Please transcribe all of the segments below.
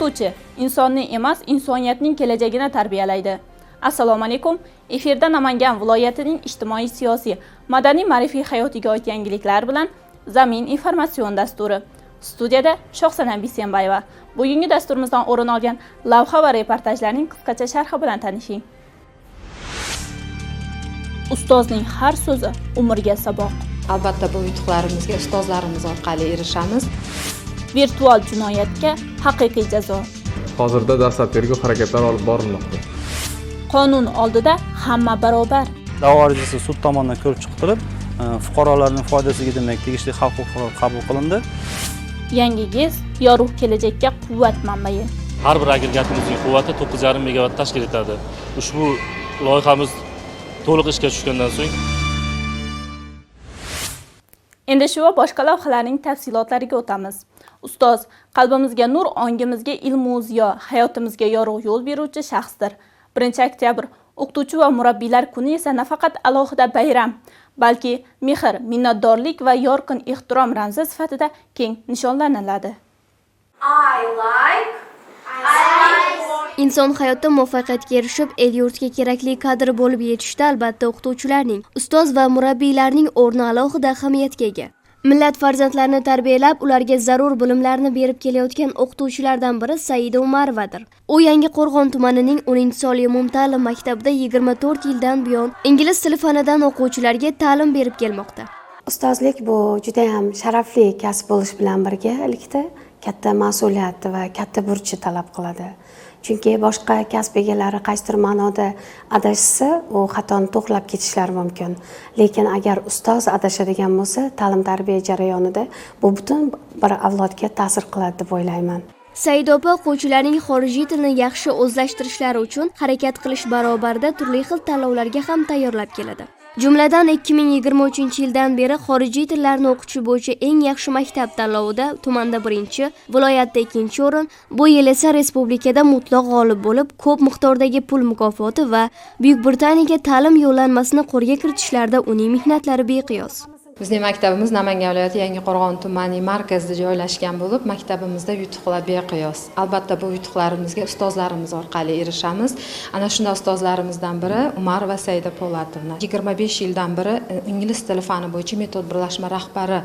O'qituvchi insonning emas, insoniyatning kelajagini tarbiyalaydi. Assalomu alaykum. Efirda Namangan viloyatining ijtimoiy-siyosiy, madaniy-ma'rifiy hayotiga oid yangiliklar bilan Zamin informatsion dasturi. Studiyada Shohsanam Bisembayeva. Bugungi dasturimizdan o'rin olgan lavha va reportajlarning qisqacha sharhi bilan tanishing. Ustozning har so'zi umrga saboq. Albatta, bu yutuqlarimizga ustozlarimiz orqali erishamiz. Virtual jinoyatga haqiqiy jazo. Hozirda dastlab tergov harakatlari olib borilmoqda. Qonun oldida hamma barobar. Da'vo arizasi sud tomonidan ko'rib chiqilib, fuqarolarning foydasiga, demak, tegishli hal qarori qabul qilindi. Yangi GES yorug' kelajakka quvvat manbai. Har bir agregatimizning quvvati 9,5 megavatt tashkil etadi. Ushbu loyihamiz to'liq ishga tushgandan so'ng Endi shu va boshqa lavhalarning tafsilotlariga o'tamiz. Ustoz qalbimizga nur, ongimizga ilmu ziyo, hayotimizga yorug' yo'l beruvchi shaxsdir. 1 oktyabr o'qituvchi va murabbiylar kuni esa nafaqat alohida bayram, balki mehr, minnatdorlik va yorqin ehtirom ramzi sifatida keng nishonlaniladi. I like. Inson hayotda muvaffaqiyatga erishib, el-yurtga kerakli kadr bo'lib yetishishda albatta o'qituvchilarning, ustoz va murabbiylarning o'rni alohida ahamiyatga ega. Millat farzandlarini tarbiyalab, ularga zarur bilimlarni berib kelayotgan o'qituvchilardan biri Saida Umarovadir. U Yangiqo'rg'on tumanining 10-sonli umumta'lim maktabida 24 yildan buyon ingliz tili fanidan o'quvchilarga ta'lim berib kelmoqda. Ustozlik bu judayam sharafli kasb bo'lish bilan birgalikda katta mas'uliyat va katta burchni talab qiladi. Chunki boshqa kasb egalari qaysidir ma'noda adashsa, u xatoni to'g'rilab ketishlari mumkin. Lekin agar ustoz adashadigan bo'lsa, ta'lim tarbiya jarayonida bu butun bir avlodga ta'sir qiladi deb o'ylayman. Saida opa o'quvchilarning xorijiy tilni yaxshi o'zlashtirishlari uchun harakat qilish barobarida turli xil tanlovlarga ham tayyorlab keladi. Jumladan, 2023-yildan beri xorijiy tillarni o'qitish bo'yicha eng yaxshi maktab tanlovida tumanda birinchi, viloyatda ikkinchi o'rin, bu yil esa respublikada mutlaq g'olib bo'lib, ko'p miqdordagi pul mukofoti va Buyuk Britaniyaga ta'lim yo'llanmasini qo'lga kiritishlarda uning mehnatlari beqiyos. Bizning maktabimiz Namangan viloyati Yangiqo'rg'on tumanining markazida joylashgan bo'lib, maktabimizda yutuqlar beqiyos. Albatta, bu yutuqlarimizga ustozlarimiz orqali erishamiz. Ana shunday ustozlarimizdan biri Umarova Saida Po'latovna. 25 yildan beri ingliz tili fani bo'yicha metod birlashma rahbari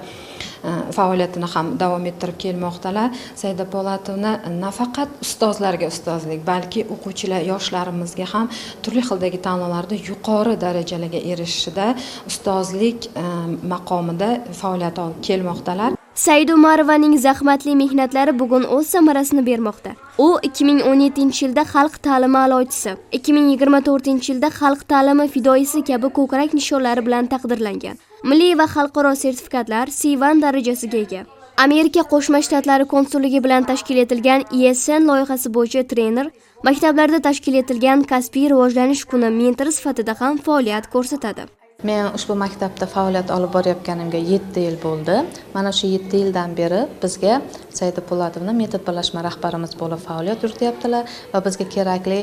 faoliyatini ham davom ettirib kelmoqdalar. Saida Po'latovna nafaqat ustozlarga ustozlik, balki o'quvchilar, yoshlarimizga ham turli xildagi tanlovlarda yuqori darajalarga erishishida ustozlik maqomida faoliyat olib kelmoqdalar. Saida Umarovaning zahmatli mehnatlari bugun o'z samarasini bermoqda. U 2017-yilda xalq ta'limi a'lochisi, 2024-yilda xalq ta'limi fidoyisi kabi ko'krak nishonlari bilan taqdirlangan. Milliy va xalqaro sertifikatlar, C1 darajasiga ega. Amerika Qo'shma Shtatlari konsulligi bilan tashkil etilgan ESN loyihasi bo'yicha trener, maktablarda tashkil etilgan kasbiy rivojlanish kuni mentori sifatida ham faoliyat ko'rsatadi. Men ushbu maktabda faoliyat olib borayotganimga 7 yil bo'ldi. Mana shu 7 yildan beri bizga Saida Po'latovna metod birlashma rahbarimiz bo'lib faoliyat yurityaptilar va bizga kerakli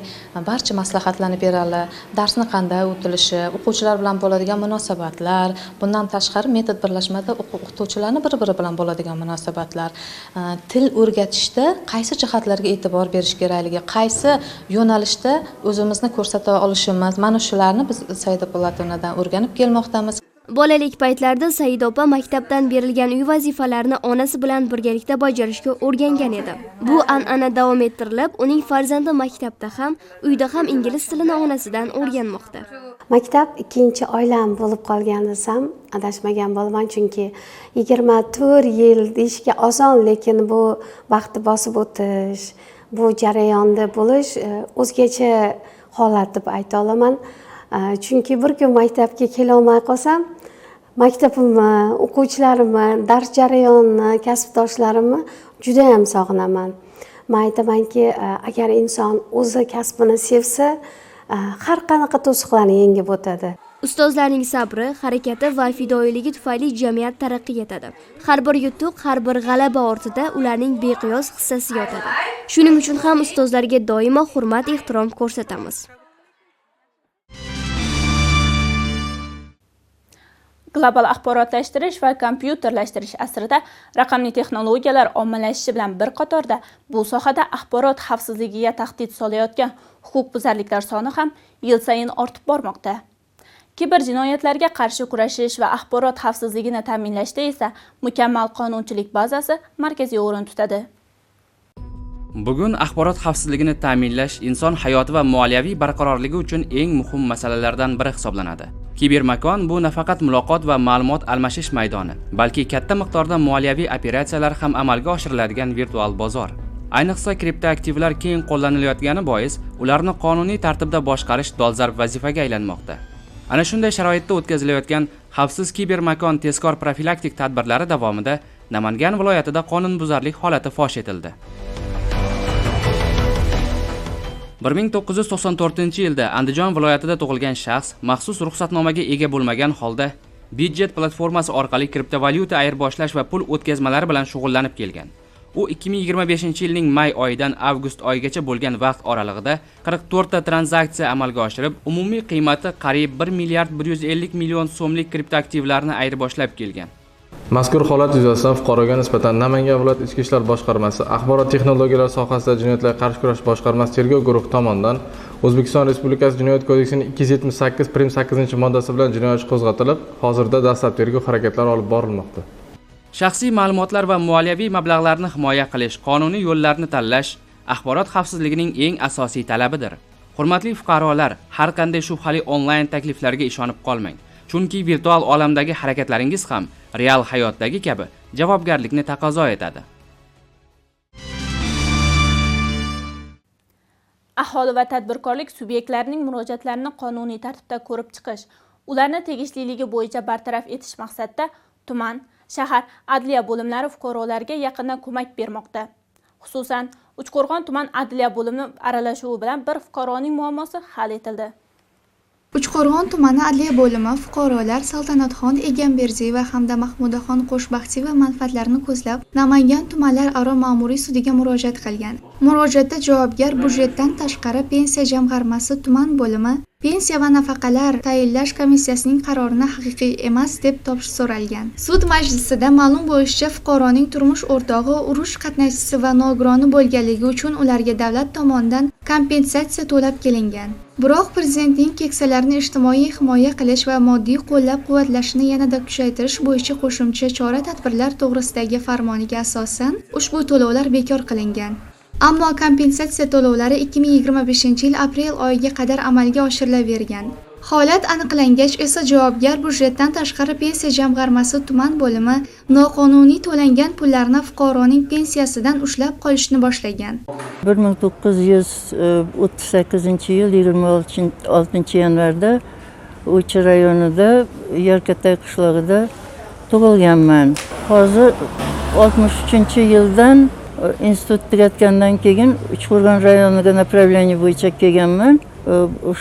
barcha maslahatlarni beradilar. Darsni qanday o'tilishi, o'quvchilar bilan bo'ladigan munosabatlar, bundan tashqari metod birlashmada o'qituvchilarni bir-biri bilan bo'ladigan munosabatlar, til o'rgatishda qaysi jihatlarga e'tibor berish kerakligi, qaysi yo'nalishda o'zimizni ko'rsata olishimiz, mana shularni biz Saida Po'latovnadan o'rganib kelmoqdamiz. Bolalik paytlarida Saida opa maktabdan berilgan uy vazifalarini onasi bilan birgalikda bajarishga o'rgangan edi. Bu an'ana davom ettirilib, uning farzandi maktabda ham, uyda ham ingliz tilini onasidan o'rganmoqda. Maktab ikkinchi oilam bo'lib qolgan desam, adashmagan bo'laman, chunki 24 yil deyishga oson, lekin bu vaqtni bosib o'tish, bu jarayonda bo'lish o'zgacha holat deb ayta olaman. Chunki bir kun maktabga kelolmay qolsam, maktabimni, o'quvchilarimni, dars jarayonini, kasbdoshlarimni juda ham sog'inaman. Men aytamanki, agar inson o'zi kasbini sevsa, har qanaqa to'siqlarni yengib o'tadi. Ustozlarning sabri, harakati va fidoyiligi tufayli jamiyat taraqqiy etadi. Har bir yutuq, har bir g'alaba ortida ularning beqiyos hissasi yotadi. Shuning uchun ham ustozlarga doimo hurmat, ehtirom ko'rsatamiz. Global axborotlashtirish va kompyuterlashtirish asrida raqamli texnologiyalar ommalashishi bilan bir qatorda bu sohada axborot xavfsizligiga tahdid solayotgan huquqbuzarliklar soni ham yil sayin ortib bormoqda. Kiber jinoyatlarga qarshi kurashish va axborot xavfsizligini ta'minlashda esa mukammal qonunchilik bazasi markaziy o'rin tutadi. Bugun axborot xavfsizligini ta'minlash inson hayoti va moliyaviy barqarorligi uchun eng muhim masalalardan biri hisoblanadi. Kibermakon bu nafaqat muloqot va ma'lumot almashish maydoni, balki katta miqdorda moliyaviy operatsiyalar ham amalga oshiriladigan virtual bozor. Ayniqsa kriptoaktivlar keng qo'llanilayotgani bois, ularni qonuniy tartibda boshqarish dolzarb vazifaga aylanmoqda. Ana shunday sharoitda o'tkazilayotgan xavfsiz kibermakon tezkor profilaktik tadbirlari davomida Namangan viloyatida qonunbuzarlik holati fosh etildi. 1994-yilda Andijon viloyatida tug'ilgan shaxs maxsus ruxsatnomaga ega bo'lmagan holda Bitget platformasi orqali kriptovalyuta ayirboshlash va pul o'tkazmalari bilan shug'ullanib kelgan. U 2025-yilning may oyidan avgust oyigacha bo'lgan vaqt oralig'ida 44 ta tranzaksiya amalga oshirib, umumiy qiymati qariyb 1 milliard 150 million so'mlik kriptoaktivlarni ayirboshlab kelgan. Mazkur holat yuzasidan fuqaroga nisbatan Namangan viloyat Ichki ishlar boshqarmasi axborot texnologiyalari sohasida jinoyatlarga qarshi kurash boshqarmasi tergov guruhi tomonidan O'zbekiston Respublikasi Jinoyat kodeksining 278 prim 8-moddasi bilan jinoyat ishi qo'zg'atilib, hozirda dastlab tergov harakatlari olib borilmoqda. Shaxsiy ma'lumotlar va moliyaviy mablag'larni himoya qilish, qonuniy yo'llarni tanlash axborot xavfsizligining eng asosiy talabidir. Hurmatli fuqarolar, har qanday shubhali onlayn takliflarga ishonib qolmang. Chunki virtual olamdagi harakatlaringiz ham real hayotdagi kabi javobgarlikni taqozo etadi. Aholi va tadbirkorlik subyektlarining murojaatlarini qonuniy tartibda ko'rib chiqish, ularni tegishliligi bo'yicha bartaraf etish maqsadida tuman, shahar adliya bo'limlari fuqarolarga yaqindan ko'mak bermoqda. Xususan, Uchqo'rg'on tuman adliya bo'limi aralashuvi bilan bir fuqaroning muammosi hal etildi. Uchqo'rg'on tumani adliya bo'limi fuqarolar Saltanatxon Egamberdiyeva hamda Mahmudaxon Qo'shbaxtiyeva manfaatlarini ko'zlab Namangan tumanlararo ma'muriy sudiga murojaat qilgan. Murojaatda javobgar byudjetdan tashqari pensiya jamg'armasi tuman bo'limi pensiya va nafaqalar tayinlash komissiyasining qarorini haqiqiy emas deb topish so'ralgan. Sud majlisida ma'lum bo'lishicha, fuqaroning turmush o'rtog'i urush qatnashchisi va nogironi bo'lganligi uchun ularga davlat tomonidan kompensatsiya to'lab kelingan. Biroq prezidentning keksalarni ijtimoiy himoya qilish va moddiy qo'llab-quvvatlashni yanada kuchaytirish bo'yicha qo'shimcha chora-tadbirlar to'g'risidagi farmoniga asosan ushbu to'lovlar bekor qilingan. Ammo kompensatsiya to'lovlari 2025-yil aprel oyiga qadar amalga oshirilavergan. Holat aniqlangach esa javobgar byudjetdan tashqari pensiya jamg'armasi tuman bo'limi noqonuniy to'langan pullarni fuqaroning pensiyasidan ushlab qolishni boshlagan. 1938-yil 26 yanvarda O'chi rayonida Yarkatay qishlog'ida tug'ilganman. Hozir 63-yildan institut tugatgandan keyin Uchqo'rg'on rayoniga направление bo'yicha kelganman.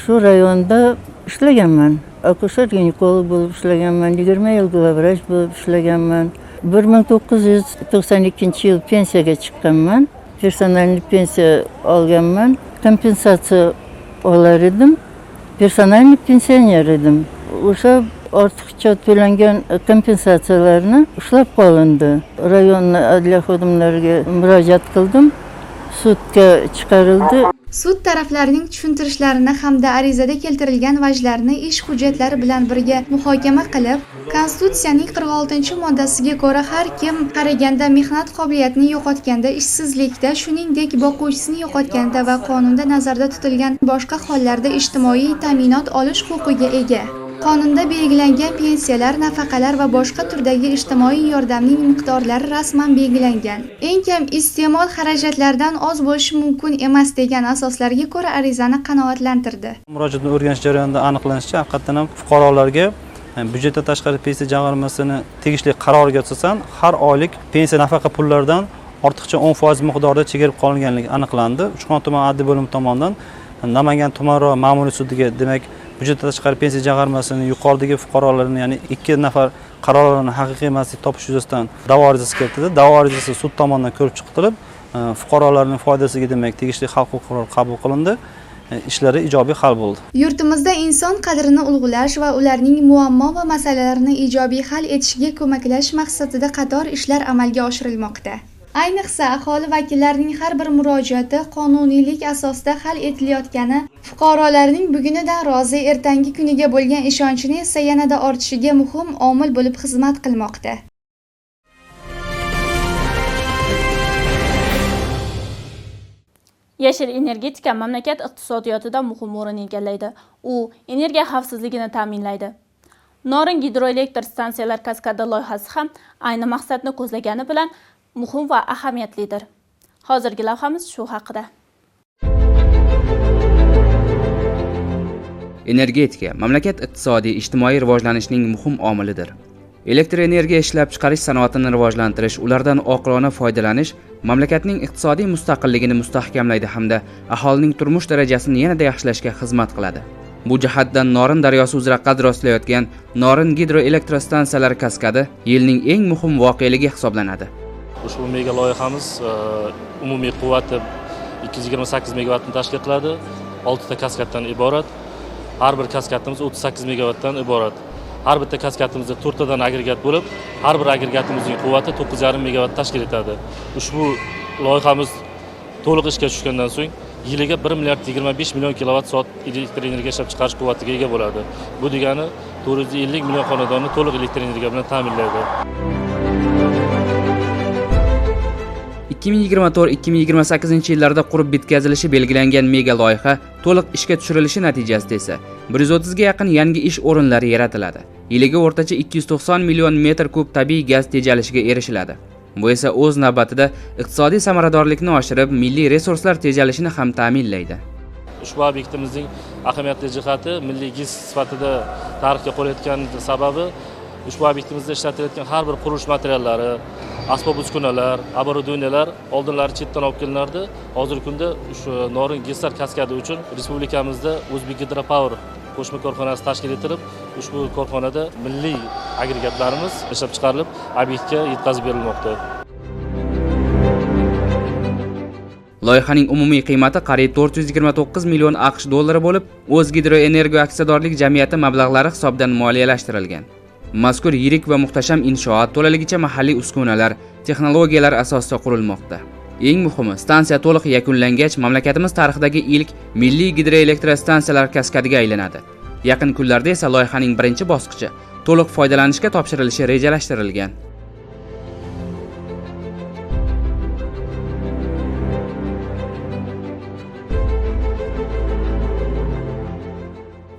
Shu rayonda ishlaganman. Akusher ginekolog bo'lib ishlaganman, 20 yil главврач bo'lib ishlaganman. 1992-yil pensiyaga chiqqanman. Персональный pensiya olganman. Kompensatsiya olar edim. Персональный pensioner edim. O'sha ortiqcha to'langan kompensatsiyalarni ushlab qolindi. Rayon adliya xodimlariga murojaat qildim. Sudga chiqarildi. Sud taraflarining tushuntirishlarini hamda arizada keltirilgan vajlarni ish hujjatlari bilan birga muhokama qilib, Konstitutsiyaning 46-moddasiga ko'ra har kim qariganda, mehnat qobiliyatini yo'qotganda, ishsizlikda, shuningdek, boquvchisini yo'qotganda va qonunda nazarda tutilgan boshqa hollarda ijtimoiy ta'minot olish huquqiga ega. Qonunda belgilangan pensiyalar, nafaqalar va boshqa turdagi ijtimoiy yordamning miqdorlari rasman belgilangan. Eng kam iste'mol xarajatlaridan oz bo'lishi mumkin emas degan asoslarga ko'ra arizani qanoatlantirdi. Murojaatni o'rganish jarayonida aniqlanishicha, haqiqatdan ham fuqarolarga byudjetdan tashqari pensiya jamg'armasini tegishli qaroriga asosan har oylik pensiya nafaqa pullaridan ortiqcha 10% miqdorida chegirib qolinganligi aniqlandi. Uchqo'rg'on tuman adliya bo'limi tomonidan Namangan tumanaro ma'muriy sudiga, demak, byudjetdan tashqari pensiya jamg'armasini yuqoridagi fuqarolarni, ya'ni 2 nafar qarorlarni haqiqiy emas deb topish yuzasidan da'vo arizasi kiritildi. Da'vo arizasi sud tomonidan ko'rib chiqilib, fuqarolarning foydasiga, demak, tegishli hal qiluvchi qaror qabul qilindi. ishlari ijobiy hal bo'ldi. Yurtimizda inson qadrini ulug'lash va ularning muammo va masalalarini ijobiy hal etishga ko'maklash maqsadida qator ishlar amalga oshirilmoqda. Ayniqsa, aholi vakillarining har bir murojaati qonuniylik asosida hal etilayotgani fuqarolarning bugunidan rozi, ertangi kuniga bo'lgan ishonchini esa yanada ortishiga muhim omil bo'lib xizmat qilmoqda. Yashil energetika mamlakat iqtisodiyotida muhim o'rin egallaydi. U energiya xavfsizligini ta'minlaydi. Norin gidroelektr stansiyalar kaskadi loyihasi ham ayni maqsadni ko'zlagani bilan muhim va ahamiyatlidir. Hozirgi lavhamiz shu haqida. Energetika mamlakat iqtisodiy, ijtimoiy rivojlanishining muhim omilidir. Elektr energiya ishlab chiqarish sanoatini rivojlantirish, ulardan oqilona foydalanish mamlakatning iqtisodiy mustaqilligini mustahkamlaydi hamda aholining turmush darajasini yanada yaxshilashga xizmat qiladi. Bu jihatdan Norin daryosi uzra qad rostlayotgan Norin gidroelektrostansiyalar kaskadi yilning eng muhim voqeligi hisoblanadi. Ushbu mega loyihamiz umumiy quvvati 228 megavatni tashkil qiladi. 6 ta kaskaddan iborat. Har bir kaskadimiz 38 megavatdan iborat. Har bitta kaskadimizda 4 tadan agregat bo'lib, har bir agregatimizning quvvati 9,5 megavat tashkil etadi. Ushbu loyihamiz to'liq ishga tushgandan so'ng yiliga 1 milliard 25 million kilovat soat elektr energiya ishlab chiqarish quvvatiga ega bo'ladi. Bu degani 450 million xonadonni to'liq elektr energiya bilan ta'minlaydi. 2024-2028 yillarda qurib bitkazilishi belgilangan mega loyiha to'liq ishga tushirilishi natijasida esa 130 ga yaqin yangi ish o'rinlari yaratiladi. Yiliga o'rtacha 290 million metr kub tabiiy gaz tejalishiga erishiladi. Bu esa o'z navbatida iqtisodiy samaradorlikni oshirib, milliy resurslar tejalishini ham ta'minlaydi. Ushbu obyektimizning ahamiyatli jihati milliy GES sifatida tarixga qo'yayotgan sababi ushbu obyektimizda ishlatilayotgan har bir qurilish materiallari, asbob-uskunalar, оборудованиялар oldinlari chetdan olib kelinardi. Hozirgi kunda shu Norin GESlar kaskadi uchun respublikamizda O'zbek Gidropower qo'shma korxonasi tashkil etilib, ushbu korxonada milliy agregatlarimiz ishlab chiqarilib, obyektga yetkazib berilmoqda. Loyihaning umumiy qiymati qariyb 429 million AQSh dollari bo'lib, O'zgidroenergo aksiyadorlik jamiyati mablag'lari hisobidan moliyalashtirilgan. Mazkur yirik va muhtasham inshoot to'laligicha mahalliy uskunalar, texnologiyalar asosida qurilmoqda. Eng muhimi, stansiya to'liq yakunlangach, mamlakatimiz tarixidagi ilk milliy gidroelektrostansiyalar kaskadiga aylanadi. Yaqin kunlarda esa loyihaning birinchi bosqichi to'liq foydalanishga topshirilishi rejalashtirilgan.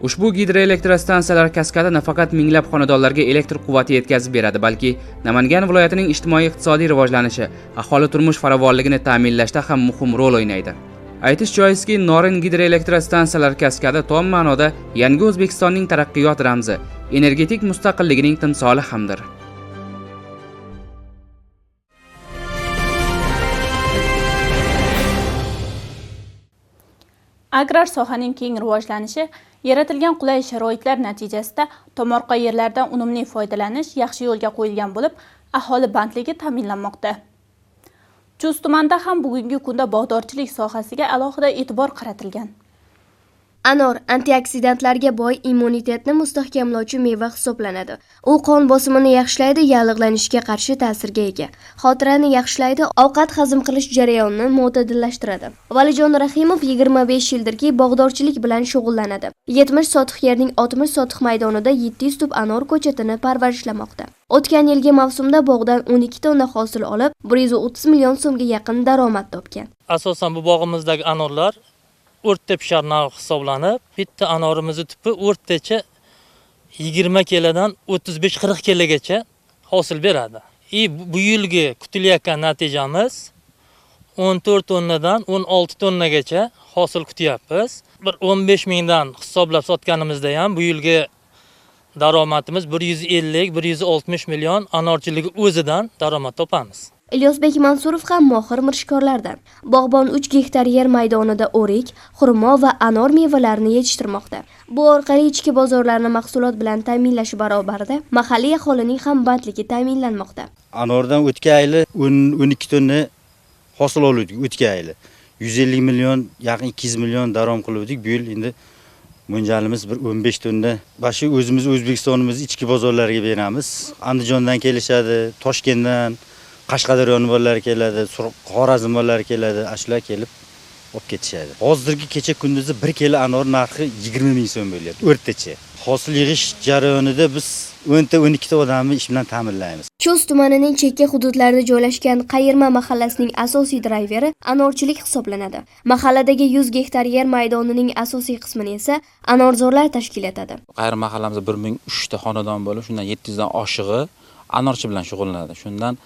Ushbu gidroelektrostansiyalar kaskadi nafaqat minglab xonadonlarga elektr quvvati yetkazib beradi, balki Namangan viloyatining ijtimoiy-iqtisodiy rivojlanishi, aholi turmush farovonligini ta'minlashda ham muhim rol o'ynaydi. Aytish joizki, Norin gidroelektrostansiyalar kaskadi tom ma'noda yangi O'zbekistonning taraqqiyot ramzi, energetik mustaqilligining timsoli hamdir. Agrar sohaning keng rivojlanishi, yaratilgan qulay sharoitlar natijasida tomorqa yerlardan unumli foydalanish yaxshi yo'lga qo'yilgan bo'lib, aholi bandligi ta'minlanmoqda. Chust tumanida ham bugungi kunda bog'dorchilik sohasiga alohida e'tibor qaratilgan. Anor antioksidantlarga boy, immunitetni mustahkamlovchi meva hisoblanadi. U qon bosimini yaxshilaydi, yallig'lanishga qarshi ta'sirga ega. Xotirani yaxshilaydi, ovqat hazm qilish jarayonini mo'tadillashtiradi. Valijon Rahimov 25 yildirki bog'dorchilik bilan shug'ullanadi. 70 sotix yerning 60 sotix maydonida 700 tup anor ko'chatini parvarishlamoqda. O'tgan yilgi mavsumda bog'dan 12 tonna hosil olib, 130 million so'mga yaqin daromad topgan. Asosan bu bog'imizdagi anorlar o'rta pishar narx hisoblanib, bitta anorimizni tupi o'rtacha 20 kilodan 35-40 kilogacha hosil beradi. Bu yilgi kutilayotgan natijamiz 14 tonnadan 16 tonnagacha hosil kutyapmiz. Bir 15 mingdan hisoblab sotganimizda ham bu yilgi daromadimiz 150-160 million anorchiligi o'zidan daromad topamiz. Ilyosbek Mansurov ham mohir mirishkorlardan. Bog'bon 3 gektar yer maydonida o'rik, xurmo va anor mevalarini yetishtirmoqda. Bu orqali ichki bozorlarni mahsulot bilan ta'minlash barobarida mahalliy aholining ham bandligi ta'minlanmoqda. Anordan o'tgan yili 12 tonna hosil oldik o'tgan yili. 150 million, yaqin 200 million daromad qiluvdik. Bu yil endi mo'ljalimiz bir 15 tonna. Bashi o'zimiz O'zbekistonimiz ichki bozorlarga beramiz. Andijondan kelishadi, Toshkentdan, Qashqadaryoning bolalari keladi, Xorazm bolalari keladi, shular kelib olib ketishadi. Hozirgi kecha kunduzi 1 kilo anor narxi 20 ming so'm bo'lyapti, o'rtacha. Hosil yig'ish jarayonida biz 10 ta 12 ta odamni ish bilan ta'minlaymiz. Chust tumanining chekka hududlarida joylashgan Qayirma mahallasining asosiy drayveri anorchilik hisoblanadi. Mahalladagi 100 gektar yer maydonining asosiy qismini esa anorzorlar tashkil etadi. Qayirma mahallamizda 1003 ta xonadon bo'lib, shundan 700 dan oshig'i anorchi bilan shug'ullanadi. Shundan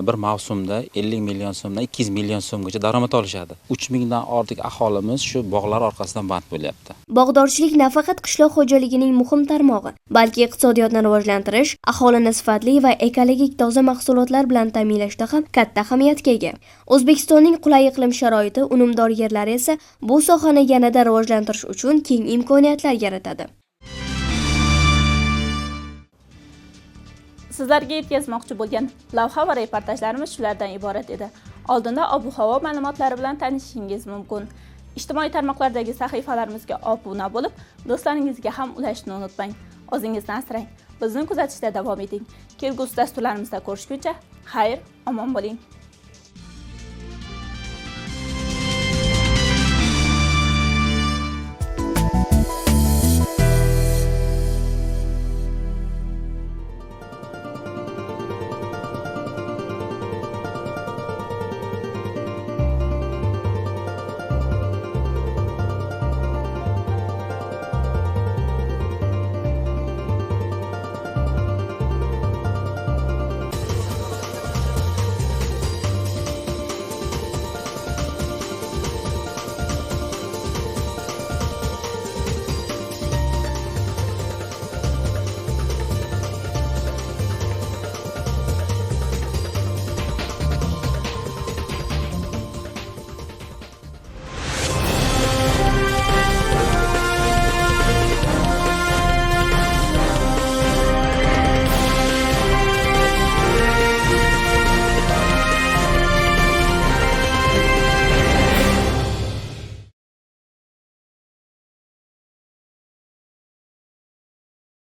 bir mavsumda 50 million so'mdan 200 million so'mgacha daromad olishadi. 3000 dan ortiq aholimiz shu bog'lar orqasidan band bo'lyapti. Bog'dorchilik nafaqat qishloq xo'jaligining muhim tarmog'i, balki iqtisodiyotni rivojlantirish, aholini sifatli va ekologik toza mahsulotlar bilan ta'minlashda ham katta ahamiyatga ega. O'zbekistonning qulay iqlim sharoiti, unumdor yerlari esa bu sohani yanada rivojlantirish uchun keng imkoniyatlar yaratadi. Sizlarga yetkazmoqchi bo'lgan lavha va reportajlarimiz shulardan iborat edi. Oldinda ob-havo ma'lumotlari bilan tanishishingiz mumkin. Ijtimoiy tarmoqlardagi sahifalarimizga obuna bo'lib, do'stlaringizga ham ulashishni unutmang. O'zingizni asrang. Bizni kuzatishda davom eting. Kelgusi dasturlarimizda ko'rishguncha xayr, omon bo'ling.